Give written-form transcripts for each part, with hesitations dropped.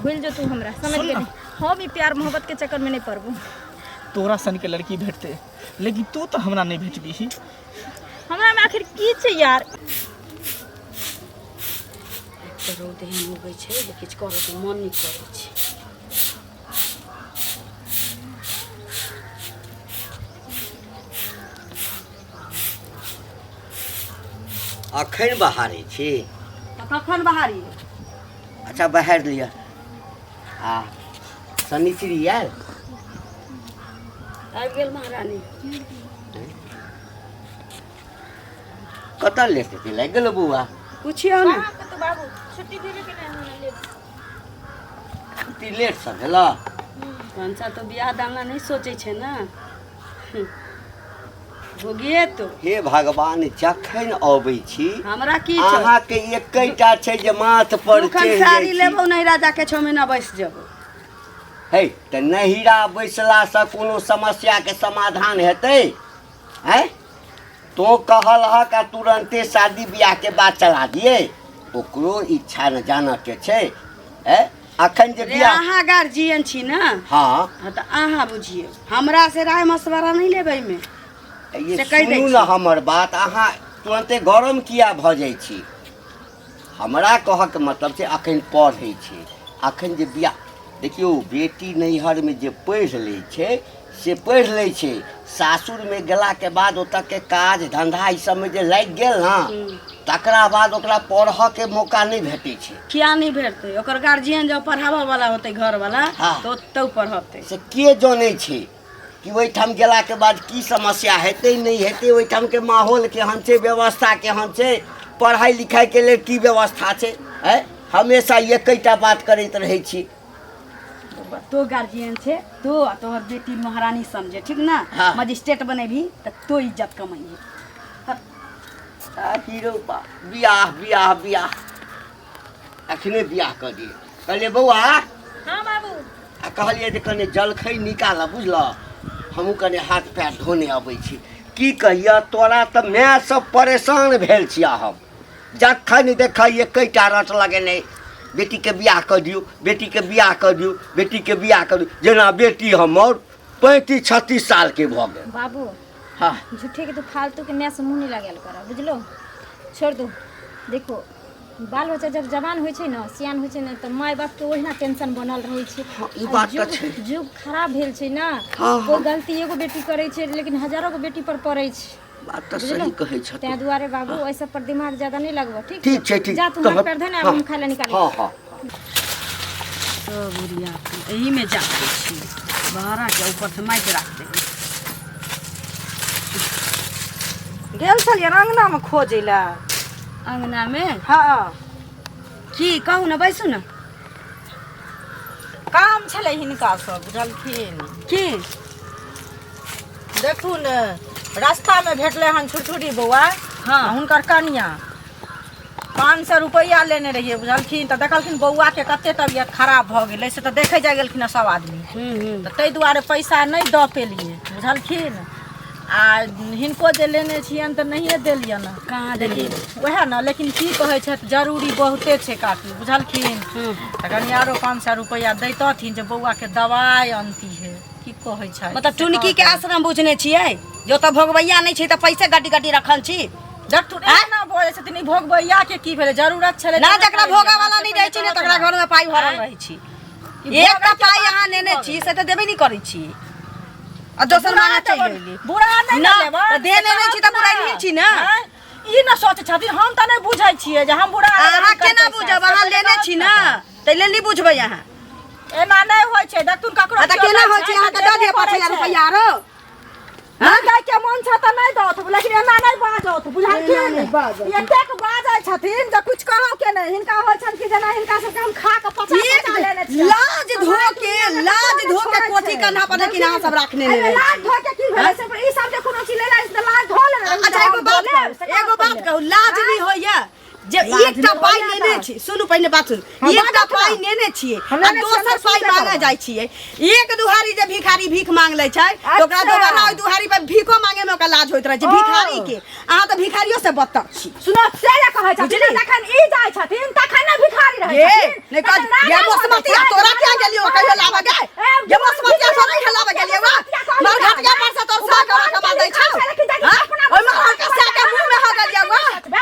भूल जो तू हमरा समझ सुन ना। गेली। हम ई प्यार मोहब्बत के चक्कर में नहीं पड़बो। तोरा सन के लड़की भेटते, लेकिन तू तो हमरा नहीं भेटबी। हमरा में आखिर की छै यार? तऽ रौद एहन उगै छै जे किछु करऽके मन नहि करै छै। अखन बहारै छी? तऽ कखन बहारी? अच्छा, बहारि लिअ। आ शनिचरी आयल? आबि गेल महारानी। कतऽ लेट हेतै? लागि गेलो बौआ? पुछियौ ने। कहाँ कतौ बाबू छुट्टी भेबे के नहि हमरा लेट। छुट्टी लेटसँ भेल? कंचा तो बियाह दान ला नहीं सोचे छै ने, भोगिए तो। हे भगवान, जखन अबै छी हमरा की छै? अहाँके एकेटा छै जे माथ पर दुखन चढ़ि साड़ी जाइ छी। लेबौ नैहरा जाके 6 महीना बैस जेबौ। हे, तऽ नैहरा बैसलासँ कोनो समस्याके समाधान हेतै? आँय, तो कहल हक आ तुरन्ते शादी बियाहके बात चला दिए? ओकरो इच्छा ने जानऽ के छै। ए अखन जे रे बियाह अहाँ गार्जियन छी ने? हाँ। हाँ, तऽ अहाँ बुझियौ, हमरा से राय मशवरा नहि लेबै एहिमे। ये से कहि दै सुनू ने छी। हमर बात, अहाँ तुरन्ते गरम किया भऽ जाइ छी? हमरा कहऽके मतलब छै, अखन पढ़ै छै, अखन जे बियाह, देखियौ, बेटी नैहरमे जे पढ़ि लै छै से पढ़ि लै छै, सासुरमे गेलाके बाद ओतऽके काज धन्धा ई सबमे जे लागि गेल ने, तकरा बाद ओकरा पढ़ऽके मौका नहि भेटै छै। किया नहि भेटतै? ओकर गार्जियन जब पढ़ाबऽ वाला होतै, घर वाला, हाँ। तऽ ओतौ पढ़तै। से के जनै छै कि ओहिठाम गेलाके बाद की समस्या हेतै, नहि हेतै, ओहिठामके माहौल केहन छै, व्यवस्था केहन छै, पढ़ाइ लिखाइके लेल की व्यवस्था छै। आँय, हमेशा एकेटा बात करैत रहै छी। तो गार्जियन छै तो आ तोहर बेटी महारानी समझे, ठीक ना? हाँ। मजिस्ट्रेट बनेबही तऽ तो इज्जत कमैहे। आ हीरो बा, बियाह बियाह बियाह, अखने बियाह कऽ दिए। कहलियै बौआ। हाँ बाबू। आ कहलियै जे कने जलखै निकालऽ, बुझलऽ, हमहूँ कने हाथ पैर धोने अबै छी। की कहियऽ तोरा, तऽ माय सब परेशान भेल छियै हम। जखन देखै एकेटा रट लगेने, बेटीके बियाह कऽ दियौ, बेटीके बियाह कऽ दियौ, बेटीके बियाह कऽ दियौ, जेना बेटी हमर 35 36 सालके भऽ गेल। बाबू। हाँ। झूठे के तू फालतू के मैं से मुँह नहीं लगायल कर, बुझलो? छोड़ दो। देखो, बाल बच्चा जब जवान होइ छै ने, सियान होइ छै ने, तऽ माय बाप के ओहिना टेंशन बनल रहै छै। हाँ, ई आ बात तऽ युग छै। युग खराब भेल छै ने। हाँ। कोइ गलती एगो बेटी करै छै, लेकिन हजारो गो बेटी पर पड़ै छै। बात तऽ बुझलो? सही कहै छह। ताहि दुआरे बाबू, एहि सब पर दिमाग ज्यादा नहीं लगबो, ठीक? ठीक छै, ठीक। जा तू हाथ पैर धो ने, हम खाय लए निकालै। हाँ हाँ। सब ओरिया के एहीमे जा दै छी, बहरा के ऊपर से माटि राख देबै। गेल छलियै अङ्गनामे खोजै लए। अङ्गनामे? हँ। की कहू ने, बैसू ने। काम छलै हिनका सब, बुझलखिन? की? देखू ने, रास्तामे भेटलै हन छुरछुरी बौआ। हाँ। आ हुनकर कनिया, 500 रुपैआ लेने रहियै, बुझलखिन? तऽ देखलखिन बौआके कते तबियत खराब भऽ गेलै, से तऽ देखै जाइ गेलखिन हँ सब आदमी। हूँ हूँ तऽ ताहि दुआरे पैसा नहि दऽ पेलियै, बुझलखिन? आ हिनको जे लेने छियनि तऽ नहिए देलियनि। कहाँ देलियै? उएह ने, लेकिन की कहै छथि, जरूरी बहुते छै काकी, बुझलखिन? तऽ कनि आरो 500 रुपैआ दैतथिन जे बौआके दवाइ अनतिहे। की कहै छै? मतलब टुनकी के आश्रम बुझने छियै जे ओतऽ भोगबैया नहि छै तऽ पैसे गड्डी गड्डी रखल छी? देखथुन, एना बजै छथिन। ई भोगबैया के की भेलै? जरूरत छलै ना, तऽ जकरा ने भोगा वाला से नहि रहै छै ने, पहिले तकरा कहत घर में पाइ भरल आँय? रहै छी। ई एकटा भोगै के पाइ बात अहाँ की नेने भऽ छी गेलै? से तऽ देबे नहि करै छी आ दोसर बुरा मांगे तऽ चलि गेली। बुरा नहि ना, ने लेबै, तऽ देने से नहि छी तऽ कहत बुराइ ने। नहि छी ने। आँय? ई ने सोचै छथिन, हम तऽ नहि बुझै छियै जे हम बुरा अहाँ केना बुझब? अहाँ लेने छी ने, ताहि लेल नहि बुझबै अहाँ। एना नहि होइ छै, देखथुन, ककरो आ तऽ केओ केना दै होइ छै? तऽ अहाँके दऽ देबे दिअ करै 5000 छै। रुपैआ आरो। नहि दै के मन छै तऽ नहि दौथ, लेकिन एना नहि बाजौथ, बुझलखिन? एतेक बाजै छथिन जे कुछ कहौ के नहि। हिनका होइ छनि कि जेना हिनका सबके हम खा कऽ पचा एक पचा लेने छियै। लाज धो के, लाज धो के कोठी कन्हा पर लेकिन अहाँ सब राखने एहिमे नहि रहै लाज छी। धो के की भेलै? से ई सब जे कोनो चीज लेला तऽ लाज धो लेने रही। अच्छा, एगो बात कहू, एगो बात कहू, लाज नहि होइया? जे एकटा पाइ नेने छी। सुनू पहिने बात सुनू। हाँ, एकटा बाजू पाइ ना। नेने छियै हम आ नेने छियै, दोसर हम पाइ सुनबे मांगे करब। जाइ छियै। एक दुहारी जे भिखारी भीख मांग लै छै तऽ ओकरा अच्छा। दोबारा ओहि दुहारी पर भीखो मांगे में ओकरा लाज होइत रहै छै। ओ। भिखारी के अहाँ तऽ भिखारियो से बदतर छी। सुनो से जे कहै छथिन बुझली? जखन ई जाइ छथिन तखन ने भिखारी रहै ये छथिन। नहीं तखन कह राजा ये भऽ मौसमतिया जाइ छै, तोरा क्या गेलियो कहियो लाबऽ गे? ए, ये मौसमतिया तोरा क्या लाबऽ गेलियो वा? मरघट के पर से तोर साग कमा कमा दै छौ। हाँ? ओइ मरघट के साग के मुंह में हो गेलियो वा?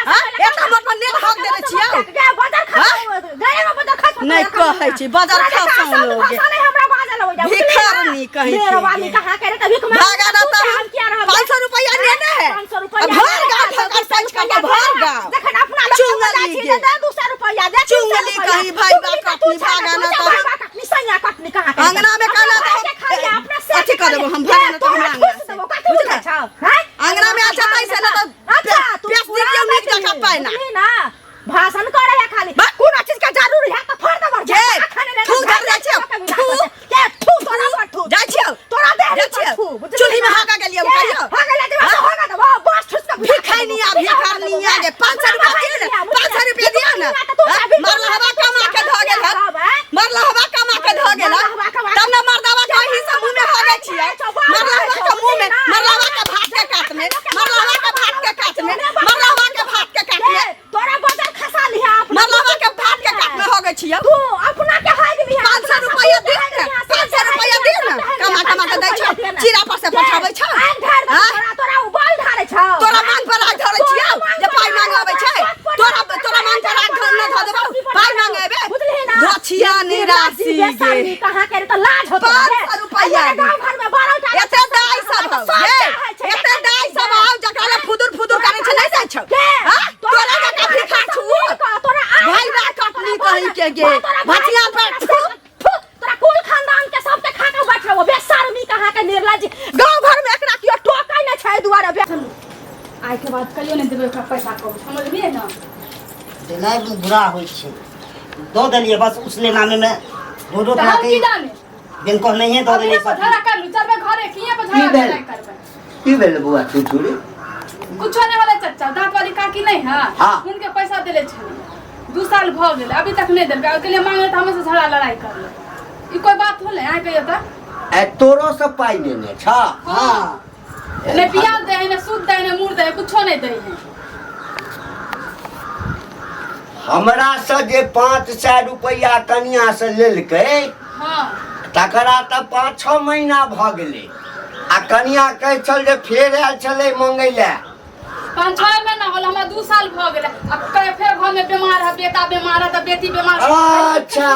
हाँ? एता मोट पर नेल हक देने छियौ। नहीं कहै छी, बजर खसाउ लोगे। भिखारनी कहीं के। भागा ना तऽ 500 रुपया नेने है। आ भर गाँव ठोकर पैंच करके भर गाँव। चुंगली गे। चुंगली कहीं भाई बा कटनी भागा ना तऽ अंगना में कहला तऽ अथी कर देबो हम, भागा ना तऽ हमरा अंगना से। बुझले? अंगना में अच्छा तैसे ना तऽ प्यास दियौ नीक जकाँ पानि। ना भाषण करे है खाली। बा- कोनो चीज के जरूरी है तो फोड़ देबो। जे, थू धर जाइ छियौ, थू। के थू तोरा पर थू। जाइ छियौ। तोरा देह जाइ पर छियौ। थू, बुझली चूल्ही में ना? हाका गेलियौ, के? कहियौ। हाका गेलियौ, हाँ? हाका देबो, बस ठुस के भिखैनिया, भिखरनिया गे, 500 रुपया दियौ ने, 500 रुपया दियौ ने। हाँ? मरला हवा कमा के धऽ गेल हन। मरला हवा कमा के धऽ गेल हन। तब ने मरदावा के ओहि से मुँह में हगै छियै। मरला हवा के मुँह में, मरला हवा के भात के कात में, मरला हवा के भात के कात में, मरला हवा के भात के कात में, तोरा बजर खसा लिहा अपना। मरला हवा के भात के कात में हगै छियै। तू अपना के हाइक लिहा। 500 रुपया दियौ ने, 500 रुपया दियौ ने, कमा कमा के दै छौ, चीरा पर से पठाबै छौ। आगि ढार देबौ हाँ? तोरा, तोरा उबाल ढारै छौ। तोरा मांग पर आग धरै छियौ जे पाइ मांगे अबै छै। तोरा तोरा मांग पर आग धर न धऽ देबौ पाइ मांगे एबे। बुझलिही ना? धछिया निराशी गे। कहाँ के रे तऽ लाज होतो। 500 रुपया गे। गाँव घर में 12 टा एते दाइ सब हौ ये, एते दाइ सब हौ जकरा ले फुदुर फुदुर करै छै नहि जाइ छौ। हाँ? तोरा जकाँ भिखार छौ तोरा भाई बा कटनी कही के गे भचिया पर थू। तोरा कुल खानदान के सबके खा के बैठ रहो बेशर्मी कहाँ के निर्लज। गाँव घर में एकरा कियो टोकै नहि छै दुआरे बे। आइ के बाद कहियो नहि देबै ओकरा पैसा कौड़ी, समझलियै ने? देनाइ बुरा होइ छै, दऽ देलियै बस उसले नामे में रोडो तऽ हम की जाने? बैंक नहिए दऽ अब देलियै इहाँ पर सब। झगड़ा करलू, चलबै घरे कि इहाँ पर की झगड़ा भेल? लड़ाइ करबै? की भेल बौआ छुछुरी? कुछो नहि होलै चचा। दाँत वाली काकी नहि है? हाँ। हुनके पैसा देले छलियै, 2 साल भऽ गेलै, अभी तक नहि देलकै। ओहिके लिए मांगले तऽ हमरे से झगड़ा लड़ाइ करलै। ई कोइ बात होलै? अहाँ कहियौ तऽ। ए तोरो से पाइ नेने छ? हाँ। नहि प्याज दै है, नहि सूद दै है, नहि मूर दै है, कुछो नहि दै है। हमरा से जे 500 रुपया कनिया से लेलकै, हाँ, तकरा तऽ 5-6 महीना भऽ गेलै आ कनिया कहै छल जे फेर आयल छलै मंगै लए। 5-6 महीना होल, हमरा 2 साल भऽ गेलै। अब फेर घर में बीमार है, बेटा बीमार है तऽ बेटी बीमार है। अच्छा।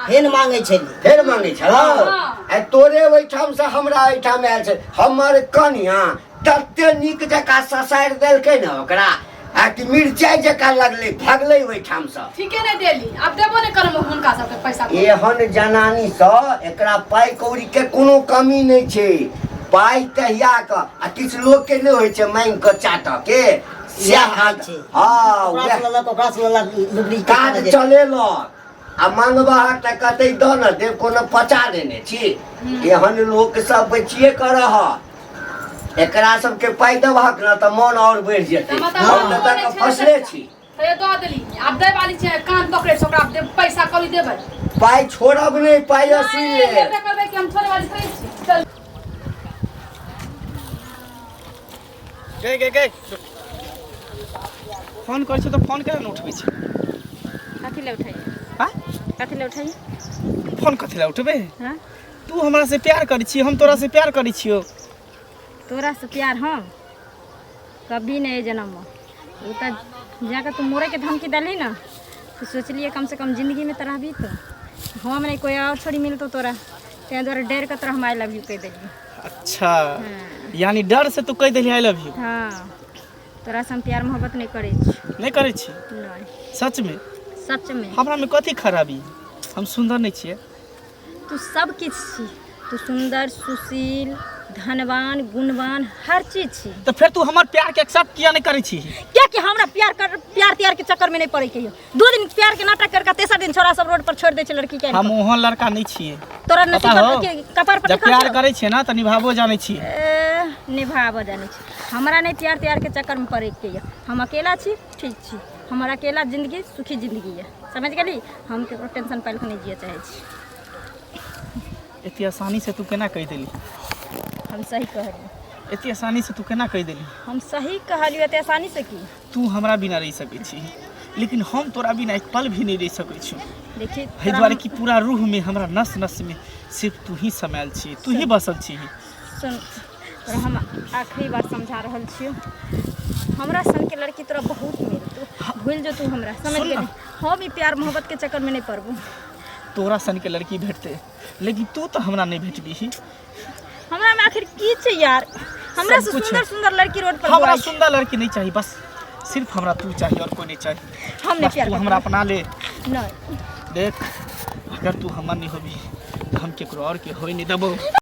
फेन मांगै छलियै। फेर मांगै छलौ? हाँ। आ तोरे ओहिठाम से हमरा एहिठाम आयल छै। हमर कनिया तते नीक जकाँ ससारि देलकै ने ओकरा आ कि मिरचाइ जकाँ लगलै, भगलै ओहिठाम से। ठीके नहि देली, आब देबो नहि करब हुनका सबके पैसा। एहन जनानी सँ एकरा पाइ कौड़ी के कोनो कमी नहि छै। पाइ तहिया कऽ आ किछु लोक के नहि होइ छै मांगि कऽ चाटऽ के, सएह खाइ छै। हँ, ओकरा उएह से लेलक, ओकरा से लेलक, लुगड़ी के काज खाना जे- चलेलक आ मांगबहक तऽ कतै दऽ ने देब, कोनो पचा देने छी। एहन लोक सब बचिए कऽ रहऽ। एकरा सबके पाइ देबहक ने तऽ मन आओर बढ़ि जेतै। तऽ मतलब हम तऽ हम तक फसले छी। तैयो दऽ देली, आब दै वाली छियै, कान पकड़ै छै ओकरा, आब देब पैसा कौड़ी देबै। पाइ छोड़ब नहि, पाइ असुल नहि लेब। देबे करबै कि हम छोड़ै वाली थोड़े छी। चल। गे गे गे, फोन करै छियौ तऽ फोन केना नहि उठबै छी? कथी ले उठाइए? हाँ? कथी ले उठाइए? फोन कथी लए उठबै? हाँ? तू हमरा से प्यार करै छी, हम तोरा से प्यार करै छियौ। तोरा से प्यार हम कभी नहीं जन्म में। वो तो जाकर तू मोरे के धमकी दली ना तो सोचलिए कम से कम जिंदगी में तो रहबी तो हम नहीं कोई और छोड़ी मिलतो तोरा, तें दुआरे डर के तोरा हम I love you कह दिलिए। अच्छा, यानी डर से तू कहि देली I love you? हाँ, तोरा से हम प्यार मोहब्बत नहीं करै छी। नहि करै छी? नहीं। सच में? सच में। हमरा में कथी खराबी? हम सुंदर नहीं छियै? तू सब किछु छी, तू सुंदर, सुशील, धनवान, गुणवान, हर चीज छी। तऽ फेर तू हमर प्यार के एक्सेप्ट किया नहि करै छी? कियाकि हमरा प्यार कर प्यार त्यार के चक्कर में नहीं पड़े के। 2 दिन प्यार के नाटक करके तेसर दिन छोरा सब रोड पर छोड़ दै छै लड़की के। हम ओहन लड़का नहीं छियै। तोरा नसीब पता पर हौ? के कपार पर जब लिखल प्यार छौ? करै छियै ना तऽ निभाबो जानै छियै। ए, निभाबऽ जानै छी। हमरा नहि प्यार त्यार के चक्कर में पड़े के यऽ। हम अकेला छी, ठीक छी। हमर अकेला जिंदगी सुखी जिंदगी है, समझ गेली? हम केकरो टेंशन पालि कऽ नहि जियऽ चाहै छी। एते आसानी से तू केना कहि देली? हम सही कहलियै। एते आसानी से तू केना कहि देली? हम सही कहलियै। एते आसानी से की? तू हमरा बिना रहि सकै छी, लेकिन हम तोरा बिना एक पल भी नहि रहि सकै छी। देखी, एहि दुआरे कि पूरा रूह में, हमरा नस नस में सिर्फ तू ही समायल छी, तू ही बसल छी। सुन, तोरा हम आखिरी बार समझा रहल छियौ, हमरा सनके लड़की तोरा बहुत मिलतौ, भूलि जो तू हमरा, समझ सुन ना। गेली? हम ई प्यार मोहब्बत के चक्कर में नहीं पड़बू। तोरा सन के लड़की भेटतै, लेकिन तू तऽ हमरा नहि भेटबिही। हमरा में आखिर की छै यार? हमरा से सब कुछ सुंदर है। सुंदर लड़की रोड पर हमरा घुरै छै। सुंदर लड़की नहीं चाहिए, बस सिर्फ हमरा तू चाहिए और कोई नहीं चाहिए। हम नहीं बस प्यार तू हमरा करबो। अपना ले। नहीं। देख, अगर तू हमर नहीं होबी तऽ हम केकरो और के होय नहीं देबो।